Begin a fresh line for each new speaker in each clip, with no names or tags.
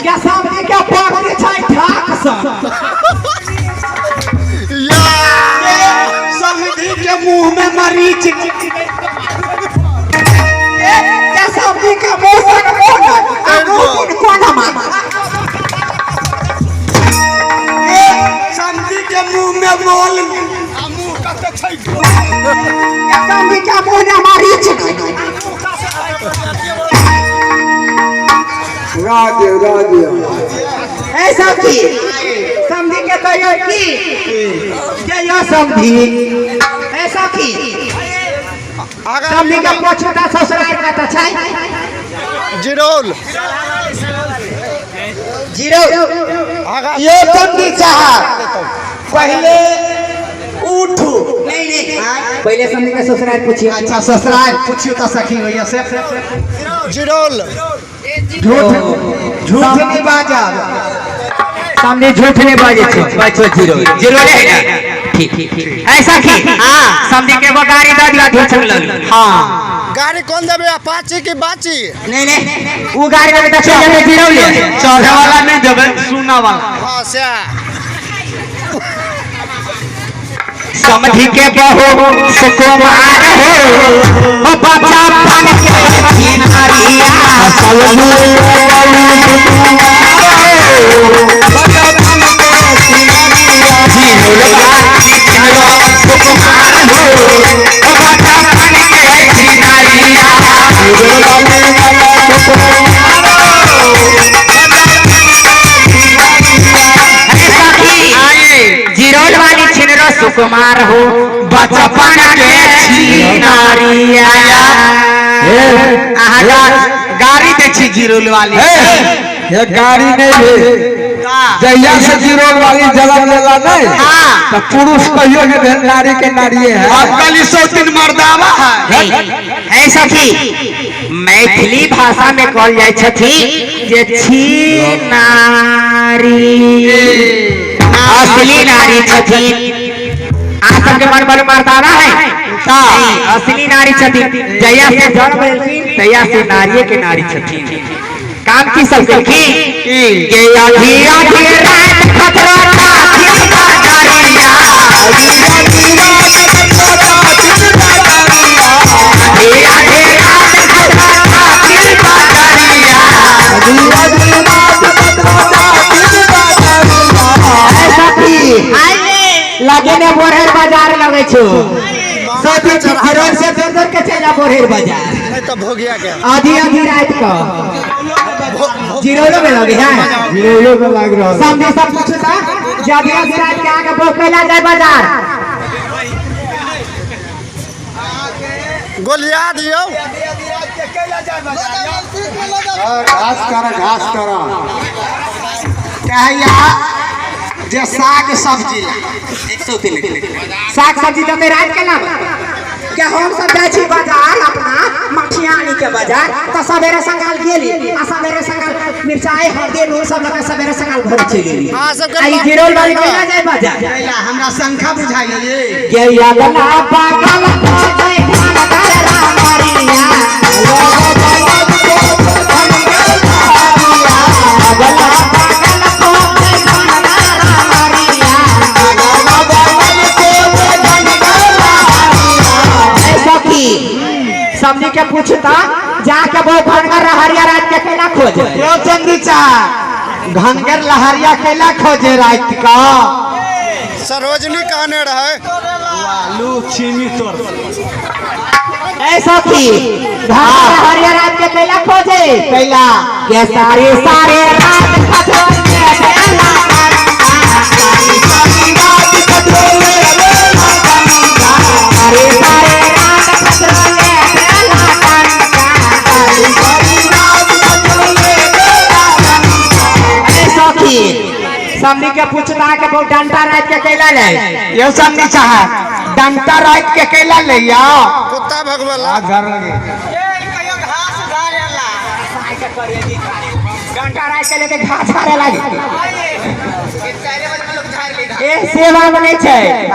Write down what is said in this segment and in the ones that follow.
क्या समधी के पगड़ी छै ठाक सन।
या
समधी के मुंह में मरीच।
क्या समधी के मुंह सन कोन आ मुंह कोन कोन मा।
समधी के मुंह में बोल आ मुंह कते छै।
क्या समधी के मुंह में मरीच।
राधे राधे।
ए समधी, समधी के कहियो की के यो समधी। ए सखी, समधी के पोछुता ससुराल कत छै?
जिरौल।
जीरो।
यो समधी साहब पहले उठू।
नहीं नहीं, पहले समधी के ससुराल पूछियो।
अच्छा ससुराल पूछियो तो सखी भैया से।
जिरौल।
झूठ झूठ नहीं बाजा।
सामने झूठ नहीं बाजे छो, बाजो जीरो जीरो है ना। ठीक ठीक। ऐसा की हां समधी के एगो गाड़ी द दिया ढोचक लग। हां
गाड़ी कौन देबे, अपाची की बाची?
नहीं नहीं, वो गाड़ी में त चल जाबे जीरो ले।
चढ़े वाला नहीं देबे, सुना वाला।
हां से
समधी के बहू सुकुमार हो, ओ बच्चा बन के छिनारिया। सुकुमार हो, ओ बच्चा बन के छिनारिया। जिरोल वाली छिनरो सुकुमार हो, बचपन के छिनारिया।
अहाँ गाड़ी दै छी जिरोल वाली।
ये गाड़ी नहीं है। जहिया से जिरोल वाली जन्म लेला नहीं तो पुरुष कहियो के भेल नारी के नारिये है।
अब कल सौ तीन मर्दावा है।
है सखी, मैथिली भाषा में कहल जाय छथि जे छिनारी असली नारी छथिन। आ सबके मन बड़ मर्दाना है। नहीं, असली नारी छथिन। जहिया से जन्म लेलखिन तहिया से नारिये के नारी छथिन। काम की सब केलखिन के आधी आधी रात खतरा लगे ने बोरहेर बाजार लगे छो। सब जीरोल से दूर दूर के चला बोरहेर बाजार।
नहीं तो भोगिया के
आधी आधी रात को जीरोलो में लगे है।
जिरोलो में लग रहा है।
समझे सब पूछता आधी आधी रात के आगे बो कैला जाए बाजार।
गोलिया दियो।
घास करा घास करा।
कहिया जे साग सब्जी ला
साग सब्जी दते रात के लाब। क्या हम सब जाइ छी बाजार अपना मठियानी के बाजार त सवेरे संगाल गेली आ सवेरे संगाल मिरचाई हल्दी नून सब लगा सवेरे संगाल घर चलि गेली।
हां सब
आई जिरोल वाली केना जाय बाजार?
कैला हमरा शंखा बुझाइल ये।
गे यादना पागल हो जाय खान कर रामरिया। अगला पागल हो जाय खान कर रामरिया। समझी के पूछता जाके वो घनगर लहरिया रात के केला खोजे।
यो चंद्रीचा घनगर लहरिया केला खोजे रात का।
सरोजनी कहने रहे
आलू छीनी तोर।
ऐसा की घनगर लहरिया रात के केला खोजे
केला
के सारे सारे रात खतरों में बेला। सारी रात खतरों में बेला। सारे सारे रात खतरों में बेला। समझी के पूछता के बहुत डंटा रात के कैला ले।
यो समझी साहब डंटा रात के कैला ले आओ।
कुत्ता भगवाला
घर लगे।
डंटा रात के लेके घास झाड़े लागे। ए सेवा में नहीं छै।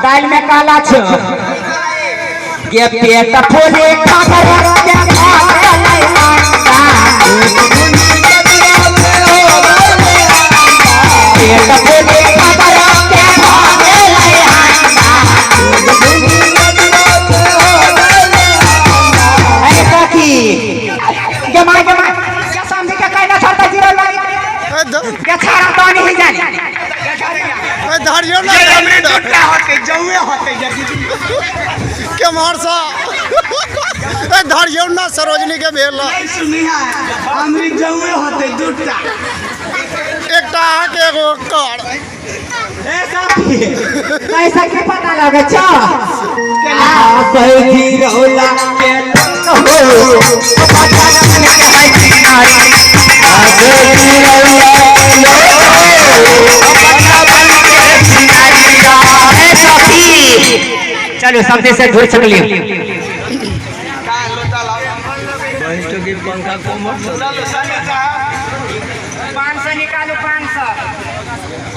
दाल में काला छो। के पेट फूले खाकर के खा ले अंडा। बेचारा तो नहीं जानी
धरियो ना
हमरे दुटा होते जौए होते
के मारसा ए धरियो ना सरोजनी के भेल
नहीं सुनी है हमरे जौए होते दुटा
एकटा अहाँ के एगो कर
ए साथी
पैसा के पता लगे छो
गिरौला के हो
पता लगे है नारी चलो सबसे से धुर चकली पाँच सौ निकालो 500।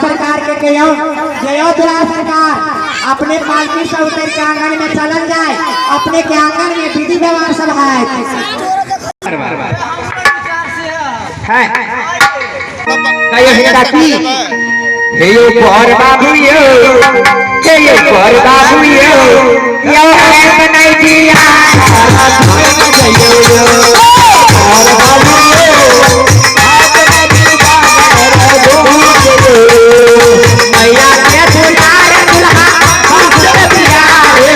सरकार के कहो जयो दुलार सरकार अपने पालकी से उतर के आंगन में चलल जाए, अपने के आंगन में विधि व्यवहार सब है। हे यो पर बाबू यो, हे यो पर बाबू यो, यो है बनाई दिया मैया के दुलार दुल्हा बाबू के प्यारे,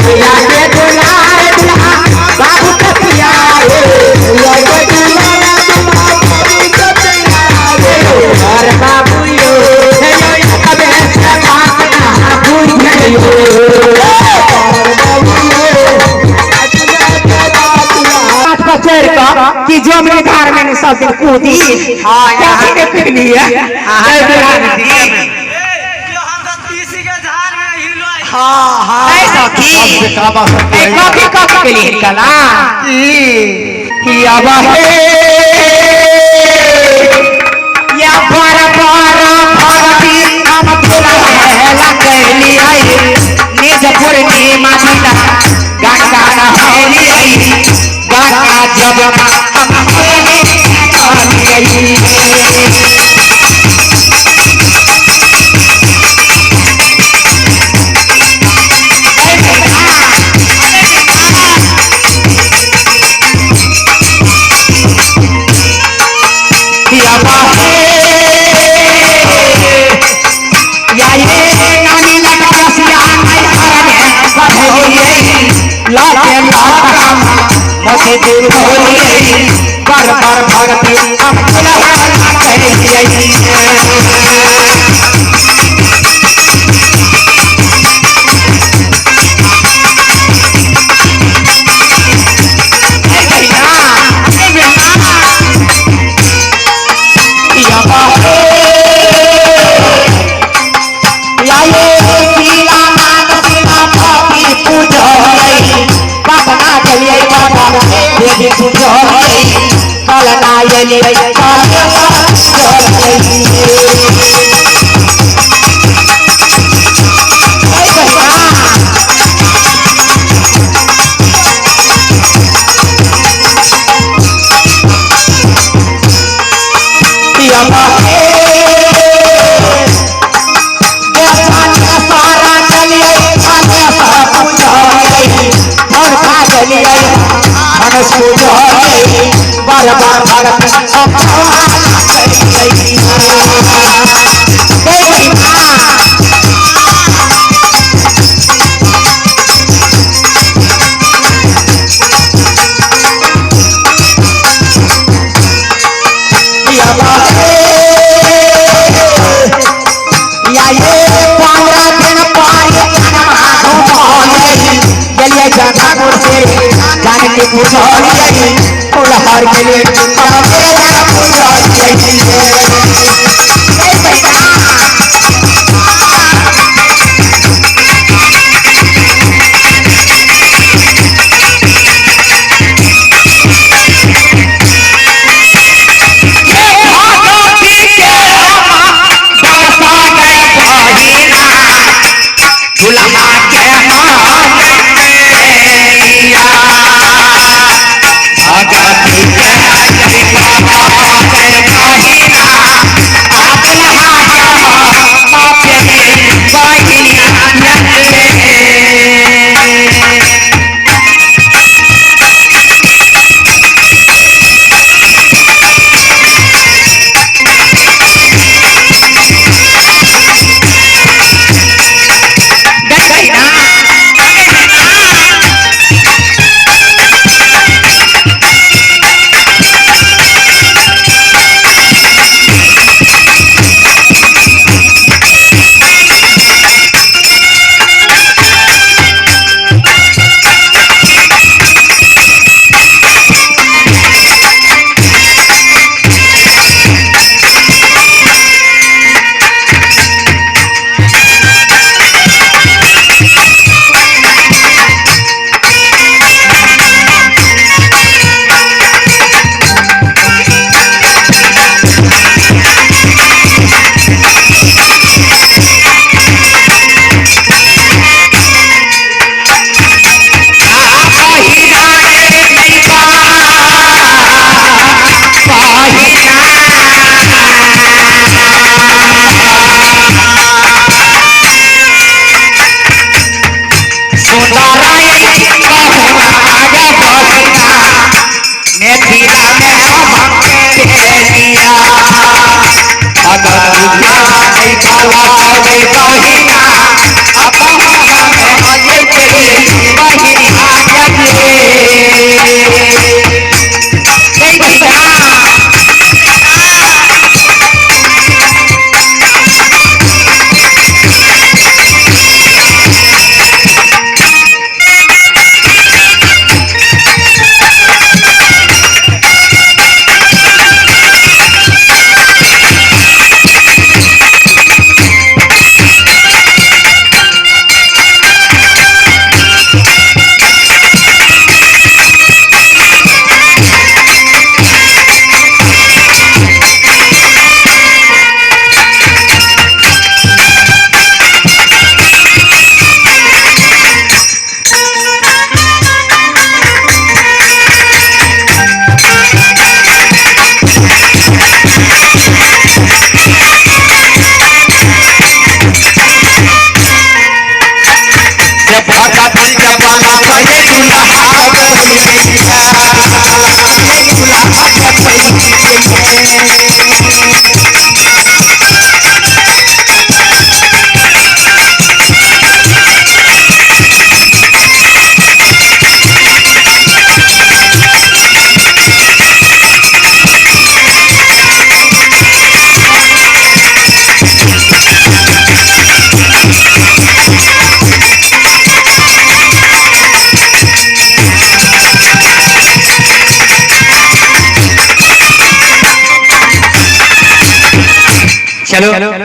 मैया के दुलार दुल्हा बाबू के प्यारे, और बाबू यो हे यो कबे से बात ना भूलियो। कि जो मेरे धार में सब दिन कूदी हां कैसे ने फिर लिया
हां हां
ऐसा की ए कॉफी कॉफी के लिए निकला कि अब हे या बार बार भारती हम तुला है लगली आई निज पूर्णिमा दिना गंगा नहाली आई गंगा जब हम आई। बार बार भगती हम बार बार भगत
पुजारी फुलहार के लिए हम बेरा पुजारी।
चलो।